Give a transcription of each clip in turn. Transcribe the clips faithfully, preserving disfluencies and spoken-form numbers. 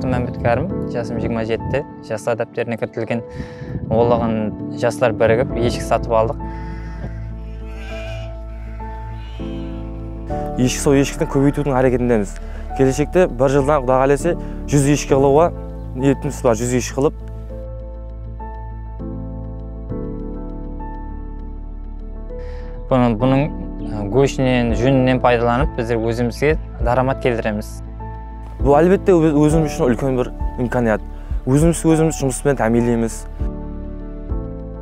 Mámbetkárim, jasım jigirma jeti. Jaslar dápterine kiritilgen onlıǵın jaslar birigip eshki satıp aldıq. Eshki, sol eshkidiń kóbeytiwdiń háreketindemiz. Keleshekte bir jıldan, Quday qálese, júz eshki qılıwǵa niyetimiz bar, júz eshki qılıp. Bunıń, bunıń, e, góshinen, júninen paydalanıp, bizler ózimizge dáramat keltiremiz. Bul, álbette, óz-, ózimiz ushın úlken bir imkaniyat. Ózimiz, ózimiz jumıs penen támiyinleymiz.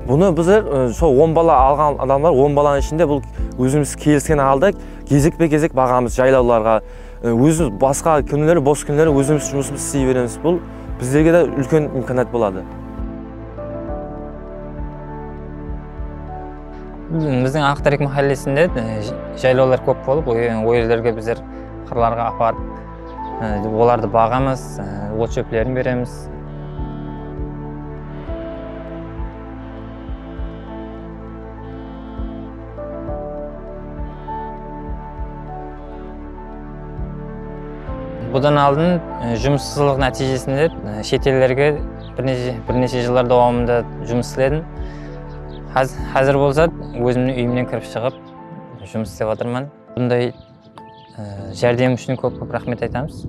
Bunı bizler, e, sol on bala alǵan adamlar, on balanıń ishinde bul ózimiz kelisken halda gezekpe-gezek baǵamız jaylawlarǵa, e, ózimiz basqa kúnleri, bos kúnleri ózimiz jumısımızdı isley beremiz. Bul bizlerge de úlken imkaniyat boladı. Biziń Aqterek máhállesinde, e, jaylawlar kóp bolıp, o, o jerlerge bizler qırlarǵa aparıp, e, olardı baǵamız, e, ot-shóplerin beremiz. Budan aldın, e, jumıssızlıq nátiyjesinde, e, shet ellerge bir neshe, bir neshe jıllar dawamında jumıs isledim. Ház-, házir bolsa ózimniń úyimnen kirip shıǵıp jumıs islep atırman. Bunday, e, járdem ushın kóp-kóp raxmet aytamız.